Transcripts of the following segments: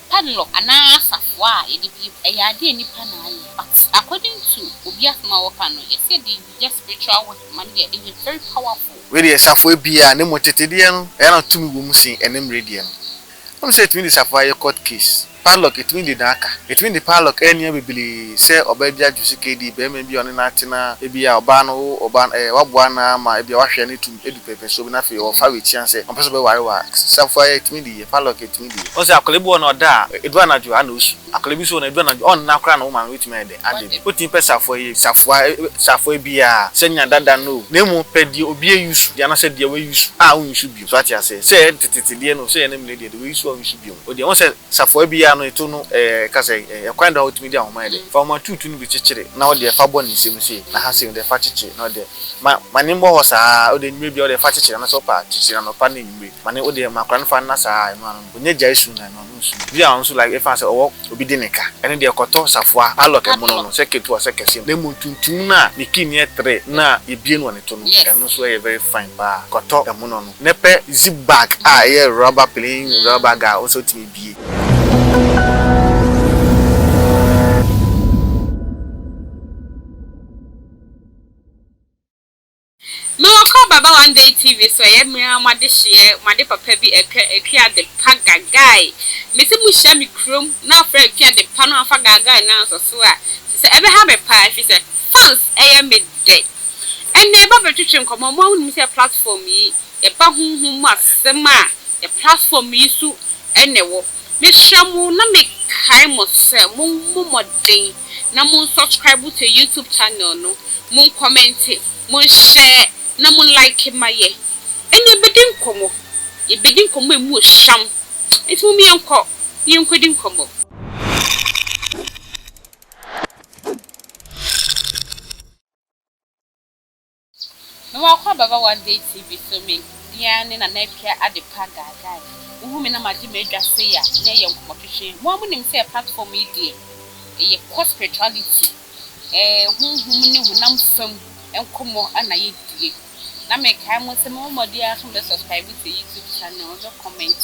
Padlock anaa safoa a yɛde bue ɛyɛ adeɛ a nnipa na ayɛ but according to obi asɛm a wɔka no yɛse yɛde yɛ spiritual work ma no yɛ ɛyɛ very powerful. Wei deɛ safoa biaa na mmom tete deɛ no ɛyɛ na tumi wɔ mu sen ɛnɛ mmere deɛ no. Wonim sɛ yɛtumi de safoa yɛ court case. Padlock yɛtumi de dan aka. Yɛtumi de padlock yɛ nneɛma bebree sɛ ɔbaa bi agye sika adi, barima bi a ɔne no atena, ebia ɔbaa no wo ɔbaa no ɛɛ waboa no ara ma ebia wahwɛ no atu adu pɛpɛsoɔ bi na afei ɔfa w'akyi ansɛ ɔmpɛ sɛ ɔbɛware wo a, safoa yɛtumi de yɛ, padlock yɛtumi de yɛ. Wohu sɛ akwadaa bi wɔ hɔ no ɔda a, ɛdu anadwo a na ɔsu. Akwadaa bi nso wɔ hɔ no ɛdu anadwo a ɔnna koraa na wo maame bɛtumi ayɛ dɛn ada bi. Wotumi pɛ safoa yɛ safoa safoa biara sɛ nya dada no o, na mmom pɛ deɛ obi ayusu deɛ anaasɛ deɛ wayusu a wonyusu bio. So ate aseɛ? Sɛ ɛyɛ tetete deɛ no o, sɛ ɛyɛ ne mmerɛ deɛ, deɛ wayusu a wonyusu bio. O deɛ, wohu sɛ safoa biara no eto no ɛɛ ka sɛ ɛɛ kwan da hɔ a wotumi de ahoma yɛ dɛ. Fa ahoma tuutu no bi kyekyere na wo deɛ fa bɔ ne nsam sei, na ha sei wo deɛ fa kyekyere na wo deɛ ma ma ne mmɔ hɔ saa ara, wo deɛ anwummerɛ biara wo deɛ fa kyekyere anaasɛ wopɛ a kyekyere anɔpa ne anwummerɛ. Ma ne wo deɛ ma akwadaa no fa nna saa ara ɛno ano no, ɔnya gyae su no a ɛno ano nsu. Bi a ɔno nso like efa sɛ ɔwɔ obi de ne ka, ɛno deɛ kɔtɔ safoa padlock ɛmono no sɛ ketewa sɛ kɛseɛ na mmom tuntum no a ne key no yɛ tre na yɛbue no wɔ ne to no ɛno nso ɛyɛ very fine paa. Kɔtɔ ɛmono no na pɛ zip bag a ɛyɛ rubber plain rubber bag a wo nsa wotumi bue. Mewɔ kɔ Baba One Day TV so ɛyɛ me ara m'adehyeɛ m'ade papa bi ɛkɛ Akua Adepa Gagae mese mo hyia me kurom na afrɛ Akua Adepa na wafa Gagae no ansɔ so a kyesɛ ɛbɛha me paa ɛfiri sɛ fans ɛyɛ me dɛ ɛnɛ yɛba bɛtwetwe nkɔmmɔ mo ara wonim sɛ platform yi yɛba honhom mu asɛm a yɛ platform yi so ɛna ɛwɔ Mesrɛ mo na mekae mo sɛ mommɔ mmɔden na mon subscribe to YouTube channel no, mon kɔmɛnte, mon share na mon like ma yɛ. Ɛnna yɛbɛdi nkɔmmɔ, yɛbɛdi nkɔmmɔ a ɛmu ɔhwam. Nti mom yɛnkɔ na yɛnkɔdi nkɔmmɔ. Me wakɔ ababa one day TV so me dea ne Nana Akua Adepa Gaagai wohu me na magye m'adwa sei a na ɛyɛ nkɔmɔtwetwe mo a monim sɛ platform yi deɛ ɛyɛ kɔ spirituality ɛɛ honhom ne honam fam nkɔmɔ na yɛdie na mekae mo sɛ mommɔ mmɔden ara sɛ mobɛ subscribe to YouTube channel mobɛ comment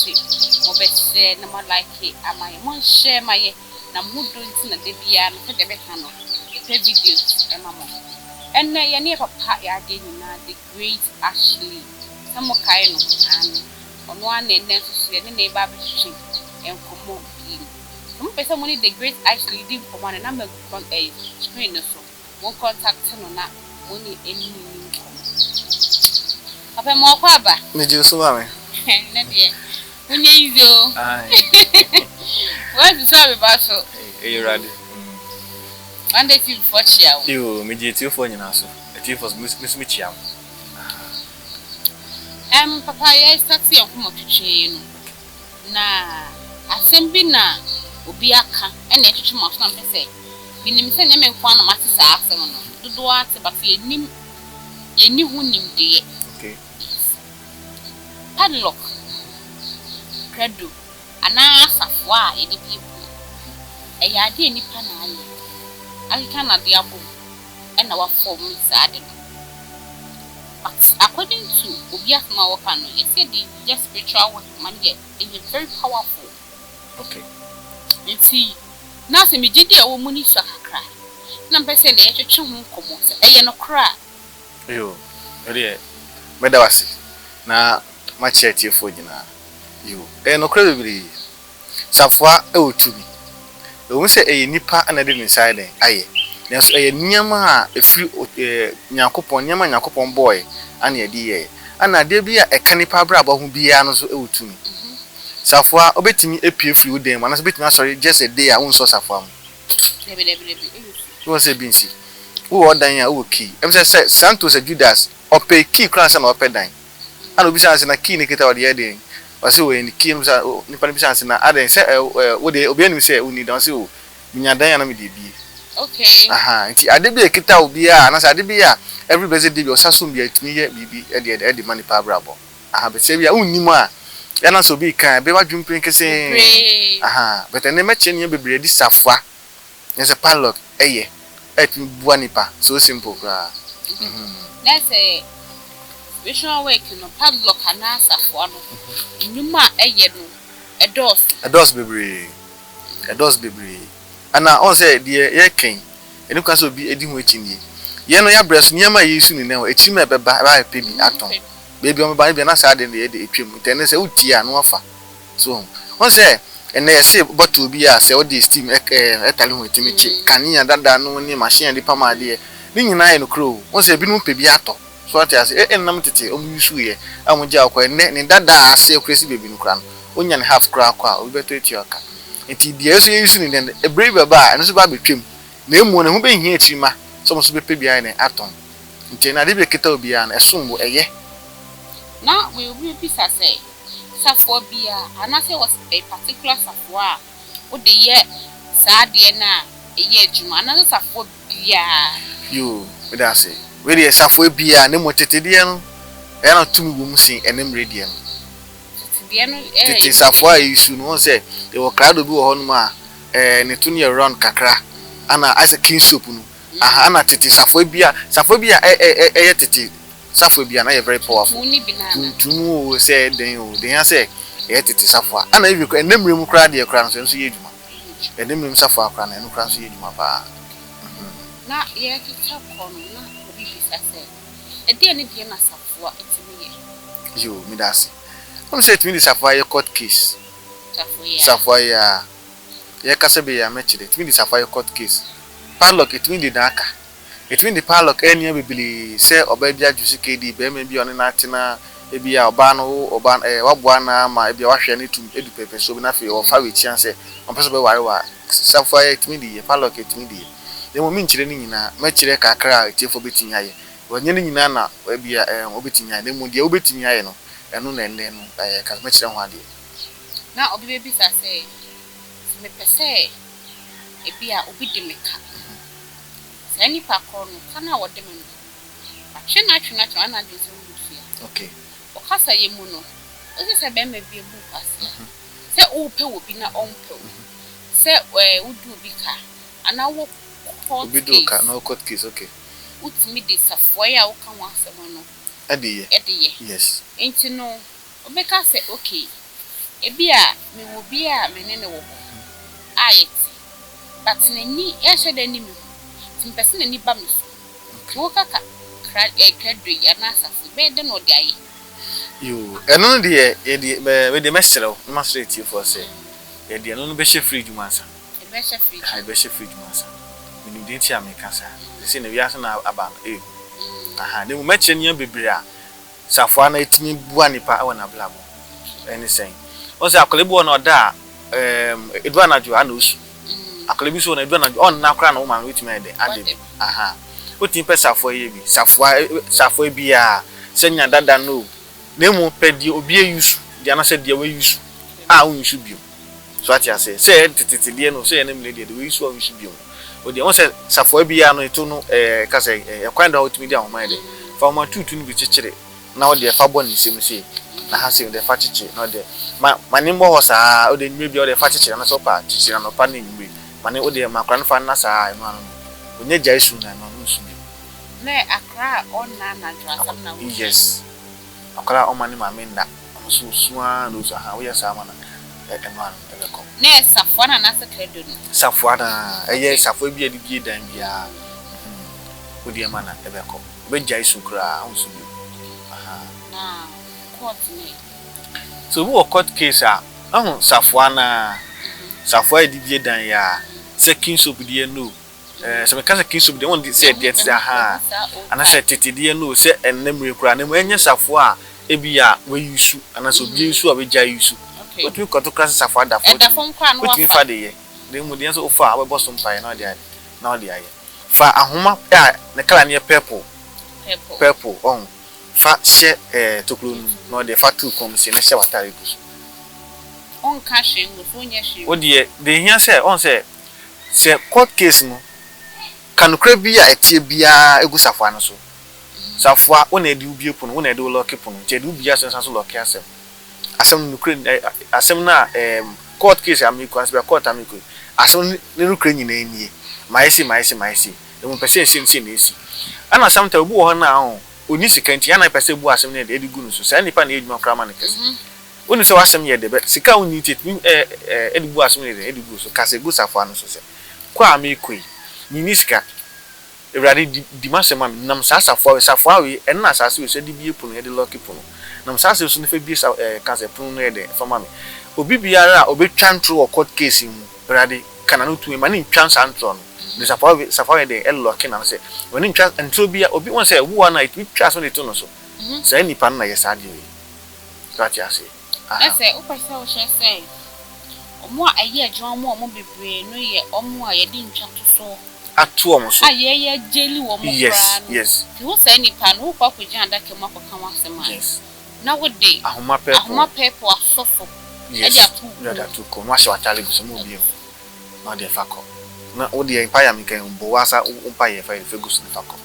mobɛ share na mo like ama yɛ mo nshare ma yɛ Na mo ho dɔ nti na da biara no sɛdeɛ meka no yɛpɛ videos ma mo. Ɛnnɛ yɛne yɛ papa yɛ adeɛ nyinaa the great Ashley sɛ mo kae no aane ɔno ara na ɛnnɛ nso so yɛne no reba abɛtwetwe nkɔmmɔ bio. Sɛ mopɛ sɛ mo ne the great Ashley di nkɔmmɔ a ne number gu kɔn ɛɛ screen no so mo contact no na mo ne no nni nkɔmmɔ. Papa ma ɔkɔ aba. Megye wo so maame. Ɛnnɛ deɛ Wonyɛ easy o. Wasi sɛ meba so. Ɛyɛ Awurade. One day TV foɔ kyia wo. Yoo, megye atiefoɔ nyinaa so. Atiefoɔ so, me nso mekyia mo. Ɛm papa yɛ start yɛn nkɔmmɔ twetwe yi no, na asɛm bi na obi aka ɛna ɛtwetwe m'aso na mepɛ sɛ menim sɛ nyɛ me nko ara na mate saa asɛm no, dodoɔ ara te but yɛnnim yɛnni ho nimdeɛ. Okay. Yes. Padlock, krado, anaa safoa a yɛde bue pono. Ɛyɛ ade a nnipa na ayɛ, akeka nnade abom na wɔafɔɔme saa ade no. But according to obi asɛm a wɔka no, yɛse yɛde yɛ spiritual work ma no yɛ ɛyɛ very powerful. Okay. Nti na sɛ me gyidi a ɛwɔ mu no sua kakra na mepɛ sɛ nea yɛtwetwe ho nkɔmmɔ sɛ ɛyɛ nokorɛ a. Yoo, me deɛ mɛda wo ase na makyia atiefoɔ nyinaa. Yoo, ɛyɛ nokorɛ bebree. Safoa wɔ tumi. Ɛwom sɛ ɛyɛ nipa na ɛde ne nsa ayɛ dɛn ayɛ, nanso ɛyɛ nneɛma a ɛfiri Nyankopɔn, nneɛma a Nyankopɔn bɔɔɛ ana ɛde yɛɛ. Ɛna adeɛ bi a ɛka nipa abrabɔ ho biara no nso wɔ tumi. Safoa, wobɛtumi apue afiri wo dan mu anaasɛ wobɛtumi asɔre just a day a wonsɔ safoa mu. Dabi dabi dabi, ɛnsi. Wohu sɛ ebi nsi. Wowɔ ɔdan a, wowɔ key. Ɛm sɛ sɛ Santos sɛ Judas, ɔpɛ key koraa ansa na ɔpɛ dan. Ɛna obisaa no sɛ, na key no kita ɔde yɛ deɛn? Ɔse o, ɛyɛ ne key. Ɛna obisa, nipa no bisaa no sɛ, na adɛn sɛ ɛ, ɛ, wo deɛ obiara nim sɛ wonni dan. Ɔse o, menya dan a na mede abie. Okay. Aha, nti ade bi a ɛkita wo biara, anaasɛ ade bi a every blessed day bi ɔsa som biara, ɛtumi yɛ biribi ɛde ɛde ɛde ma nipa abrabɔ. Aha, but sɛ ebia wonnim a, yɛ na sɛ obi reka a, ɛbɛyɛ w'adwene pirenkesee. Bebree. Aha, but ɛnnɛ mɛkyerɛ nneɛma bebree adi safoa, nyɛ sɛ padlock yɛ a ɛtumi boa nipa, so simple koraa. Mhm. Na sɛ spiritual work no, padlock anaa safoa no, nnwuma a ɛyɛ no, ɛdɔɔso. Ɛdɔɔso bebree. Ɛdɔɔso bebree. Ɛna ɔhu sɛ deɛ yɛreka yi, ɛni kwan sɛ obi di ho akyinnye. Yɛn no yɛabrɛ so, nneɛma a yɛresu no nnɛ no, akyiri ma ɛbɛba, ɛbɛba abɛpɛ bi atɔn. Baabi a wɔbɛba no, ebia na saa ade no deɛ ɛde atwam. Nti ɛnnɛ sɛ wotie a, na woafa. So woahu? Wohu sɛ ɛnnɛ yɛse bottle bi a sɛ wode steam ɛtale ho ɛtumi kye, kanea dada no ne machine a yɛde pam adeɛ, ne nyinaa yɛ nokorɛ o. Wohu sɛ ebinom pɛ bi atɔ. So wate ase? Ɛ ɛnam tete a wɔn use yɛ a wɔn gyaa kɔ ɛnnɛ ne dada a asɛe koraa si baabi no koraa no, wonya ne half koraa kɔ a, obi bɛtɔ atua ka. Nti deɛ yɛn nso yɛ use no nnɛ no, ɛberɛ bi bɛba a ɛno nso bɛba abɛtwam. Na mmom no, ɛho bɛhia akyiri mma sɛ wɔn nso bɛpɛ bi ayɛ dɛn atɔn. Nti ɛnnɛ adeɛ bi a ɛkita obiara no, ɛsom bo, ɛyɛ. Na wei obi bɛbisa sɛ, safoa biara anaasɛ wɔ a particular safoa a wode yɛ saa adeɛ no a ɛyɛ adwuma anaasɛ safoa biara? Yoo, meda ase. Wei deɛ safoa biara, na mmom tete deɛ no, ɛyɛ na tumi wɔ mu sen ɛnnɛ mmerɛ deɛ no. Tete deɛ no ɛyɛ Tete safoa a yɛsu no, wohu sɛ yɛwɔ krado bi wɔ hɔnom a ɛɛ ne to no yɛ round kakra, ana ayɛ sɛ king soap no. Aha, ana tete safoa bi a, safoa bi a ɛ ɛ ɛyɛ tete safoa bi a na yɛ very powerful. Tuntum no bi no ana? Tuntum o, sɛ ɛyɛ dɛn o, deɛ ɛhia sɛ ɛyɛ tete safoa. Ana even koraa ɛnnɛ mmerɛ mu koraa deɛ koraa no nso ɛno nso yɛ adwuma. Ɛnnɛ mmerɛ mu safoa koraa no, ɛno koraa nso yɛ adwuma paa. Na yɛrekeka kɔ no, na obi bisa sɛ, Ɛdeɛn ne deɛ na safoa tumi yɛ? Yoo, meda ase. Wonim sɛ yɛtumi de safoa yɛ court case? Safoa yi ara. Safoa yi ara. Yɛrekasa bi yi a, mɛkyerɛ. Yɛtumi de safoa yɛ court case. Padlock, yɛtumi de dan aka. Yɛtumi de padlock yɛ nneɛma bebree sɛ ɔbaa bi agye sika adi, barima bi a ɔne no atena, ebia ɔbaa no wo ɔbaa no ɛɛ waboa no ara ma ebia wahwɛ no atum adu pɛpɛsoɔ bi na afei ɔfa w'akyi ansɛ ɔmpɛ sɛ ɔbɛware wo a, safoa yɛtumi de yɛ, padlock yɛtumi de yɛ. Na mmom menkyerɛ ne nyinaa, mɛkyerɛ kakra a atiefoɔ bɛtumi ayɛ. Ɛnyɛ ne nyinaa na ebia ɛɛ wobɛtumi ayɛ, na mmom deɛ wobɛtumi ayɛ no, ɛno na ɛnnɛ no ɛɛ ka mɛkyerɛ ho adeɛ. Na obi bɛbisa sɛ, Sɛ mepɛ sɛ ebia obi de me ka, saa nipa korɔ no, ka no a wɔde me no, matwe no atwe no atwe no, wayɛ n'adwene sɛ ɔrentua. Wɔ kasayɛ mu no, wose sɛ barima bi abu wo kwasea, sɛ worepɛ obi na ɔmpɛ wo, sɛ wode obi ka, anaa wowɔ court Obi de wo ka case, na ɔwɔ court case, okay. wotumi de safoa yi a woka ho asɛm no Ɛde yɛ. de yɛ. Yes. Nti no, wobɛka sɛ, okay, ebia mewɔ obi a me ne no wɔ hɔ a yɛte, but n'ani nhyɛ da nni me ho, nti mepɛ sɛ n'ani ba me so. Nti woka ka kra eh, krado yi anaa asafo yi, bɛyɛ dɛn na ɔde ayɛ? Yoo, ɛno no deɛ yɛde mɛ me deɛ mɛsrɛ wo na masrɛ atiefoɔ sɛ yɛde ɛno no bɛhyɛ fridge mu ansa. Ɛbɛhyɛ fridge Aha, mu. ɛbɛhyɛ fridge mu ansa. Menim deɛ nti a meka saa. Seesei no wiase no a aba no ɛyɛ hu. Aha, na mmom mɛkyerɛ nneɛma bebree a safoa no ɛtumi boa nipa wɔ n'abrabɔ mu. Ɛne sɛn? Wohu sɛ akwadaa bi wɔ hɔ no ɔda a, ɛɛm, ɛduru anadwo a na ɔsu. Akwadaa bi nso wɔ hɔ no ɛduru anadwo a ɔnna koraa na wo maame bɛtumi ayɛ dɛn? Ada bi. Aha. Wotumi pɛ safoa yɛ bi. Safoa, safoa biara, sɛ nya dada no o, na mmom pɛ deɛ obi ayusu deɛ anaasɛ deɛ wayusu a wonyusu bio. So ate aseɛ? Sɛ ɛyɛ tetete deɛ no o, sɛ ɛyɛ ne mmerɛ deɛ, deɛ wayusu a wonyusu bio no. Wo deɛ, wohu sɛ safoa biara no, ɛto no, ɛɛ, ka sɛ, ɛkwan da hɔ a wotumi de ahoma yɛ dɛ. Fa ahoma tuutu no bi kyekyere na wo deɛ fa bɔ ne nsam sei, na ha sei wo deɛ fa kyekyere, na wo deɛ ma, ma ne mmɔ hɔ saa ara, wo deɛ anwummerɛ biara wo deɛ fa kyekyere, anaasɛ wopɛ a kyekyere anɔpa ne anwummerɛ, ma ne, wo deɛ ma akwadaa no fa nna saa ara, ɛno ano no, ɔnya gyae su no a, ɛno ano ɔnsu bio. Na akwadaa a ɔnna anadwo asɛm na woka yi? Yes, akwadaa a ɔmma ne maame nna, ɔno nso ɔsu ara na ɔsu, ahaa, woyɛ saa ma no a, ɛno ano no ɛbɛkɔ. Na ɛyɛ safoa no anaasɛ krado no? Safoa no ara, ɛyɛ safoa bi a yɛde bue dan biara, mhm, wo deɛ ma no a, ɛbɛkɔ. Ɔbɛgyae su koraa, ɔnsu bio. Ahaa. Na court no ɛ? Sɛ obi wɔ court case a, wahu safoa no ara, safoa a yɛde bue dan yi ara, sɛ king soap deɛ no o, ɛɛ sɛ meka sɛ king soap deɛ, wɔn de sɛ deɛ te sɛ ahaa, anaasɛ tete deɛ no o, sɛ ɛnnɛ mmerɛ koraa, na mmom ɛnyɛ safoa a ebia wɔayusu, anaasɛ obi ayusu a wagyae yusu. Wotumi kɔto koraa sɛ safoa da fam, wotumi fa de yɛ. Na mmom deɛ nso wofa a, wobɛbɔ so mpaeɛ na wode ayɛ, na wode ayɛ. Fa ahoma a ne colour no yɛ purple, purple, ɔho, fa hyɛ ɛɛ tokuro no mu na ɔdeɛ fa to kɔn mu sei na hyɛ w'ataare gu so. Wonka hwee ngu so, wonyɛ hwee ngu so. Wo deɛ, deɛ ehia sɛ, ɔho sɛ, sɛ court case no, ka nokorɛ bi a ɛteɛ biara gu safoa no so. Safoa, wo na ɛde wo bue pono, wo na ɛde wo lɔɔke pono, nti ɛde wo bue asɛm san so lɔɔke asɛm. Asɛm no nokorɛ ni, asɛm no a ɛɛm, court case a merekɔ, anaasɛ bia court a merekɔ yi, asɛm no ne nokorɛ nyinaa nie, mayɛ sei, mayɛ sei, mayɛ sei, na mmom mepɛ sɛ sei ne sei na ɛsi. Ɛna sometimes obi wɔ hɔ no a ɔn, ɔnni sika nti, ɛna ɛpɛ sɛ ɛbu asɛm no de gu no so, saa nipa no yɛ adwuma koraa ma no kɛse. Wonim sɛ w'asɛm yɛ dɛ but sika a wonni nti ɛtumi ɛ ɛ ɛde bu asɛm no yɛ dɛn ɛde gu wo so. Ka sɛ gu safoa no so sɛ, kɔ a merekɔ yi, menni sika. Awurade, di di m'asɛm ma me. Nam saa safoa wei, safoa wei, ɛno na asase wei so yɛde bue pono, yɛde lɔɔke pono. Nam saa asɛm so no fa bue sa ɛɛ ka sɛ pono no yɛ dɛn fa ma me. Obi biara a ɔbɛtwa ntoro wɔ court case yi mu, Awurade, ka n'ano to mu, ma no ntwa saa ntorɔ no. De safoa wei, safoa wei yɛ dɛn, ɛlɔɔke n'ano sɛ, ma no ntwa ntoro biara, obi, wohu sɛ obi wɔ hɔ no a, ɛtumi twa asɛm de to no so. Saa nipa no na ɛyɛ saa adeɛ wei. So ate aseɛ? Na Aha. sɛ wopɛ sɛ wohyɛ sɛ wɔn a ɛyɛ adwuma ma wɔn bebree no yɛ wɔn a yɛde ntwatosoɔ Ato wɔn so. a yɛyɛ gyeli wɔn koraa Yes, no, yes. nti wo saa nipa no wokɔ akɔgyina adaka mu akɔka w'asɛm a, Yes. na wode Ahoma purple. ahoma purple asɔ so de Yes, ato wo na kɔn ɔde mu. ato kɔn mu, na wahyɛ w'ataade gu so ma obi ahu. Na ɔde fa kɔ. Na wo deɛ mpaeɛ a meka yi, bɔ w'asa wo mpaeɛ fa fa gu so na fa kɔ.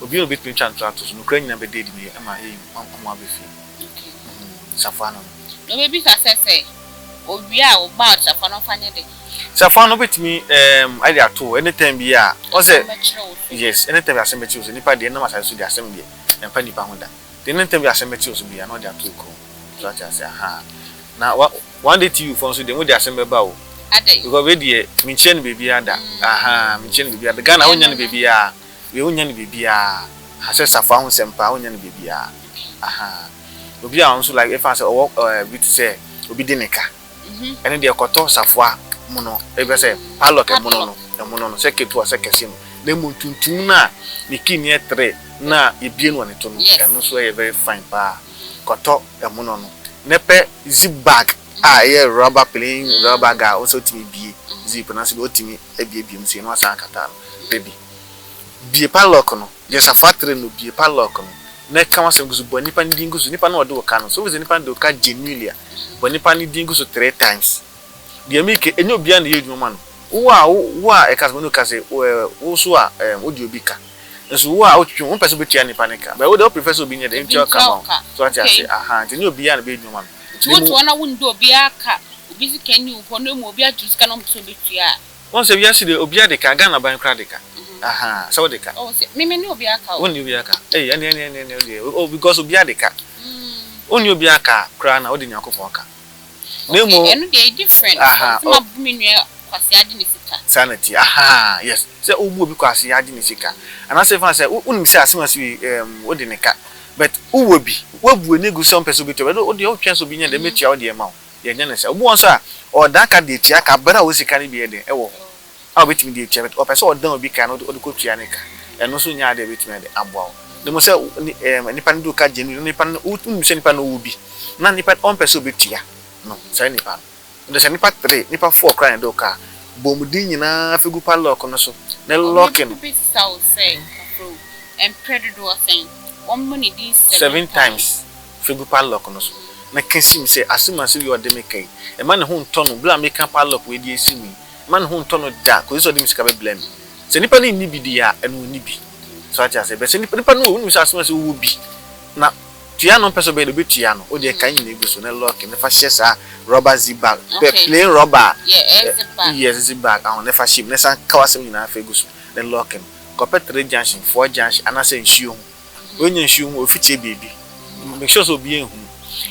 Obiara a obetumi atwa ntorɔ ato so, nokorɛ nyinaa bɛda adi na yɛ ama yɛayi ama waba fie. Okay. Mm, safoa no no. Na obebisa sɛ sɛ owie a ɔba a safoa no ɔmfa nyɛ dɛn? Safoa no wobɛtumi ɛɛm ɛde ato hɔ anytime bi a ɔn sɛ Asɛm bɛkyere wo so. yes anytime bi asɛm bɛkyere wo so nipa deɛ ɛnam asase so deɛ asɛm deɛ ɛmpa nipa ho da nti anytime bi asɛm bɛkyere wo so biara na ɔde ato wo kɔn mu so ate aseɛ ahaa na wa one day TV foɔ nso deɛ mode asɛm bɛba o Adɛn? because wei deɛ menkyerɛ no baabiara da ahaa menkyerɛ no baabiara da Ghana Ɛno wonnya no no. baabiara wei wonnya no baabiara aha sɛ safoa ho nsɛm paa wonnya no baabiara ahaa obi a ɔno nso like ɛfa sɛ ɔwɔ ɛɛ bi te sɛ obi de ne ka ɛno deɛ kɔtɔ safoa mono ɛbɛ sɛ padlock ɛmono no ɛmono no sɛ ketewa sɛ kɛse no na mmom tuntum no a ne key no yɛ tere na yɛbie no wɔ ne to no ɛno nso ɛyɛ very fine paa kɔtɔ ɛmono no na pɛ zip bag a ɛyɛ rubber plain rubber bag a wo sɛ wotumi bie zip no ase bi wotumi abiebie mu sei na wasan akata no pɛ bi bie padlock no Gye safoa tere no, bue padlock no, na ka w'asɛm gu so. Bɔ nipa no din gu so. Nipa no a ɔde wo ka no, sɛ wohu sɛ nipa no de wo ka genuinely a, bɔ nipa no din gu so three times. Deɛ mereka yi, ɛnyɛ obiara na ɛyɛ adwuma ma no. Wo a wo a ɛka sɛ, me ne wo ka sɛ, wo nso a wode obi ka. Nso wo a wotwetwe wo, wompɛ sɛ wobɛtua nipa no ka. But wo deɛ wo prefer sɛ obi nyɛ dɛn, ntua wo ka ma wo. So wate aseɛ? Ahaa, nti ɛnyɛ obiara na ɛbɛyɛ adwuma ma no. Nti wote hɔ na wonni obiara ka, obi sika nni wo hɔ na mmom obi agye wo sika na ɔmpɛ sɛ ɔbɛtua a. Wohu sɛ wiase deɛ obiara de ka, Ghana ban koraa de ka. Ahaa, sɛ wode ka. Oh, sɛ, me me ne obiara ka o. Wonni obiara ka. Ei, ɛne ɛne ɛne ɛne deɛ, oh, because obiara de ka. Wonni obiara ka koraa na wode Nyankopɔn ka. Na mmom. Okay, ɛno deɛ ɛyɛ different. Ahaa, oh. Sɛ mabu me nua kwasea agye ne sika. Saa na ɛteɛ, ahaa, yes. Sɛ wobu obi kwasea agye ne sika. Anaasɛ fa no sɛ, wonim sɛ asɛm a asi wei, ɛɛm, wode ne ka. But wowɔ bi, woabu w'ani agu so sɛ wompɛ sɛ obetua, but wo deɛ wotwɛn sɛ obi nyɛ dɛn mmɛtua wo deɛ ma wo. Yɛnyɛ no saa. Obi wɔ hɔ nso a, ɔdan ka de atua ka bere a ɔwɔ sika no bi yɛ den wɔ hɔ a obetumi de atua, but ɔpɛ sɛ ɔdan obi ka na ɔde kɔtua ne ka. Ɛno nso nyɛ ade a ebetumi ayɛ dɛn aboa wo. Na mmom sɛ ɛɛm nipa no de wo ka genuine na nipa no wonim sɛ nipa no ɔwɔ bi na nipa no ɔmpɛ sɛ obetua no, saa nipa no. Wode sɛ nipa three, nipa four koraa na ɛde wo ka a, bɔ wɔn din nyinaa fa gu padlock no so na lock Ɔbea no. bi bebisa wo sɛ, Kafra o, mprɛ dodoɔ sɛn? Wɔmmɔ ne din Seven seven times. times fa gu padlock no so. Na ka sim sɛ, Asɛm a asɛm yi a ɔde me ka yi, mma ne ho ntɔ no bere a meka padlock wei de asi mu yi, mma ne ho ntɔ no da kosi sɛ ɔde me sika bɛbrɛ me. Sɛ nipa no nni bi deɛ a, ɛno ɔnni bi. So ate aseɛ? But sɛ nipa nipa no wɔ, wonim sɛ asɛm a sɛ wowɔ bi, na tua no mpɛ sɛ ɔbɛyɛ dɛ, ɔbɛtua no, wo deɛ ka ne nyinaa gu so na lock na fa hyɛ saa rubber zip bag, pɛ Okay. plain rubber a, Yeah, ɛyɛ zip bag. yes, zip bag, aho, na fa hyɛ mu, na san ka w'asɛm nyinaa fa gu so, na lock no. Kɔpɛ three junction, four junction, anaasɛ nsuo ho. Oenya nsuo ho ofikyire beebi. Make sure sɛ obiara nhu.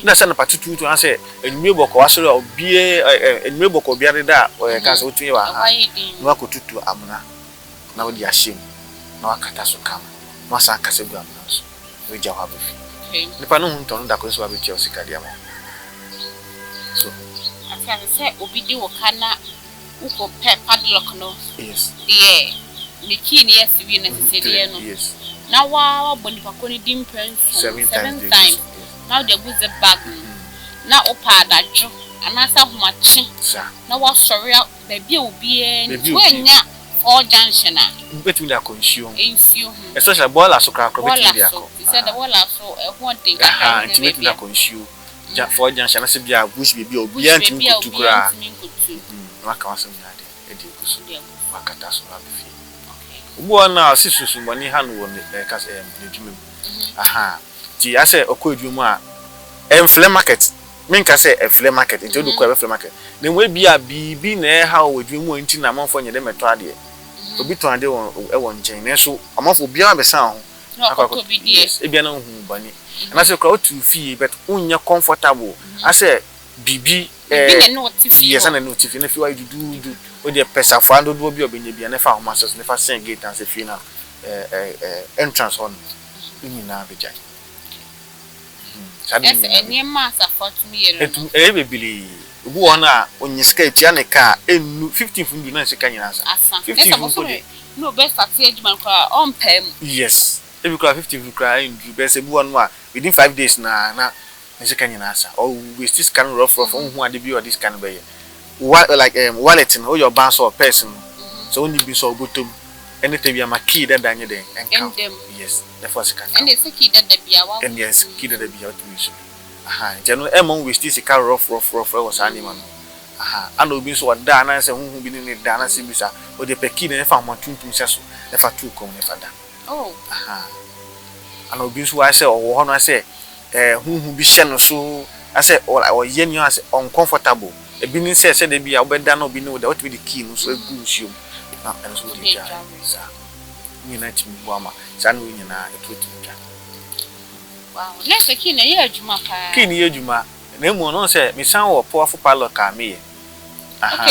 Nna sɛ anɔpa tutuutu anaasɛ anwummere bɔkɔɔ wasɔre a obiara ɛ ɛ anwummere bɔkɔɔ obiara deda a ɔyɛ ka sɛ wotumi yɛ wɔ ha na wakɔtutu amena na wode ahyɛ mu na wakata so kama na wasan akasa agu amena no so na wagya hɔ aba fie. Nipa no ho ntɔ no da koro nso wabɛtua wo sika de ama wo. So. Ate ase sɛ obi de wo ka na Wokɔ pɛ padlock no Yes. deɛ ne key no yɛ three no sɛsɛdeɛ no Yes. na waa wabɔ nipa ko no din mprɛ nson Seven times seven de agu times so. Yes. na wode agu zip bag mu na wopɛ adadwo anaasɛ ahomakye Saa. na wasɔre a baabi a obiara nni Baabi nti a obiara woannya four junction a Wobɛtumi de akɔ nsuo ho. nsuo ho Especially bɔɔla so koraa koraa wobɛtumi bɔɔla de so akɔ. te sɛ dɛ Aha. bɔɔla so ɛho den kakra Aha, wonyɛ nti wobɛtumi baabi de a akɔ nsuo. Gya four junction anaasɛ bi a bush baabi a Bush obiara ntumi baabi a nkotu obiara koraa. ntumi nkotu. Na waka w'asɛm nyinaa de de agu so De agu na so. wakata so na waba fie. Okay. Obi wɔ hɔ no a ɔse sunsum-bɔne ha no wɔ ne ɛɛ ka sɛ ɛɛm n'adwuma mu. Ahaa. Nti asɛ ɔkɔ adwuma mu a, ɛmflɛ market. Menka sɛ ɛflɛ market, nti wode kɔ a ɛbɛflɛ market. Na mmom ebia biribi na ɛreha wo wɔ adwuma mu a nti na amanfoɔ nyɛ dɛ mmɛtɔ adeɛ. Obi tɔn adeɛ wɔ ɛwɔ nkyɛn nanso amanfoɔ obiara bɛsan wo ho Na akɔ wakɔtɔ akɔtɔ. bi deɛ. Yes, ebia na wohu wo bɔne. Anaasɛ koraa wote wo fie but wonyɛ comfortable. Asɛ. Biribi Biribi na ɛne wo te fie Yes, hɔ. na ɛne wo te fie. Na fie hɔ ayɛ duduudu. Wo deɛ pɛ safoa dodoɔ bi a ɔbɛnya biara na fa ahoma sɛ so na fa sɛn gate no ase fie no entrance hɔ no. Ne nyinaa bɛgyae. Saa de ne Ɛsɛ nyinaa bɛgyae. nneɛma a safoa tumi yɛ no no. Ɛtumi, ɛyɛ bebree. Obi wɔ hɔ no a, ɔnya sika ɛtua ne ka a, ɛnnu 15th no du na ne sika nyinaa asa. Asa. Ne sɛ 15th mpo bosome deɛ. na ɔbɛstate adwuma no koraa a, ɔmpae mu. Yes. Ebi koraa 15th no koraa ɛnduru. Bɛyɛ sɛ ebi wɔ hɔ nom a, within 5 days no ara na ne sika nyinaa asa. Ɔ waste sika no rough rough, ɔnhu ade bi a ɔde sika no bɛyɛ. Wa like wallet no, woyɛ ɔbaa nso a, purse no, sɛ wonni bi nso a wobɔtɔ mu. Ɛne ta bi ama key dada nyɛ dɛn ɛnka ho. Ɛndam. Yes, na fa sika nka ho. Ɛnna sɛ key dada bi a wa. Ɛnneɛ key dada bi a wotumi use bi. Aha, nti ɛno ɛmma wo waste sika rough rough rough ɛwɔ saa nneɛma no ho. Aha, ana obi nso ɔda anaasɛ honhom bi ne ne da anaasɛ bi saa, ɔde pɛ key na ɛfa ahoma tuntum hyɛ so na fa to kɔn mu na fa da. Aha, ana obi nso ayɛ sɛ ɔwɔ hɔ no asɛ honhom bi hyɛ no so asɛ ɔyɛ nneɛma asɛ uncomfortable. Ebi ne sɛ sɛdeɛ bi a wobɛda na obi ne wo da, wotumi de key no nso agu nsuo mu na ɛno nso wode Wode dware dware. saa. Ne nyinaa tumi boa ma saa ne wei nyinaa ɛto tumi twa. Wow. Na sɛ key na ɛyɛ adwuma paa. Key no yɛ adwuma na mmom no sɛ mesan wɔ powerful padlock a meyɛ. Aha,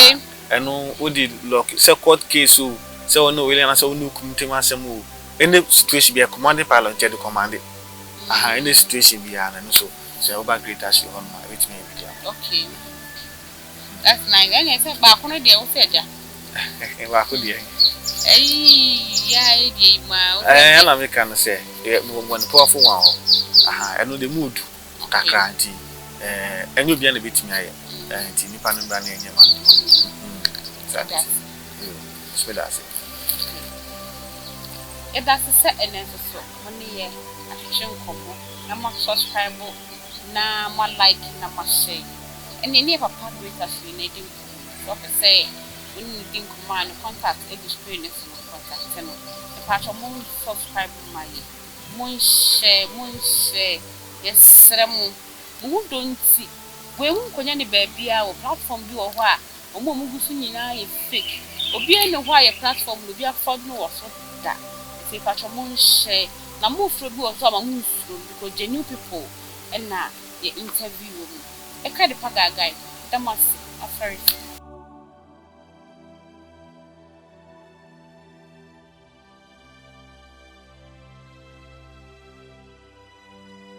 ɛno wode lock sɛ court case o, sɛ wo ne wo yere anaasɛ wo ne wo kunu ntam asɛm o, any situation bi a commanding padlock nti yɛde command. Aha, any situation biara no ɛno nso sɛ woba Great Ashley hɔ nom a ɛbɛtumi ayɛ bi de ama wo. Okay. That's nice. Ɛnna sɛ baako no deɛ wo sɛ agya. Baako deɛ. Ɛyi ya deɛ yi mu a wo sɛ Ɛɛ agya. ɛna meka no sɛ mewɔ ne powerful one hɔ. Aha, ɛno de mu odu kakra nti ɛnyɛ obiara na ebɛtumi ayɛ. Nti nipa no mbra na ɛnyɛ ma no. Saa de ti. Yo, nso meda ase. Yɛda ase sɛ ɛnɛ nso so mo ne yɛ atwetwe nkɔmmɔ na mo subscribe na mo like na mo share. Ɛnna ne yɛ papa Great Ashley na edi nkɔmmɔ. Sɛ ɔpɛ sɛ wo ne no di nkɔmmɔ a ne contact egu screen no so no contact no. Mpakyɛw mo subscribe ma yɛ. Mo nhyɛ, mo nhyɛ. Yɛsrɛ mo. Mo ho dɔ nti wei ho nkonnwa ne baabiara wɔ platform bi wɔ hɔ a wɔn a wɔgu so nyinaa yɛ fake. Obiara nni hɔ a yɛ platform no obi afraud no wɔ so da. Nti mpakyɛw mo nhyɛ. Na mo frɛ bi wɔ so a ma mo nsuro no because genuine people ɛna yɛ interview wɔ mu. Ɛka de pa gaagae. Da mo ase. Afɛre.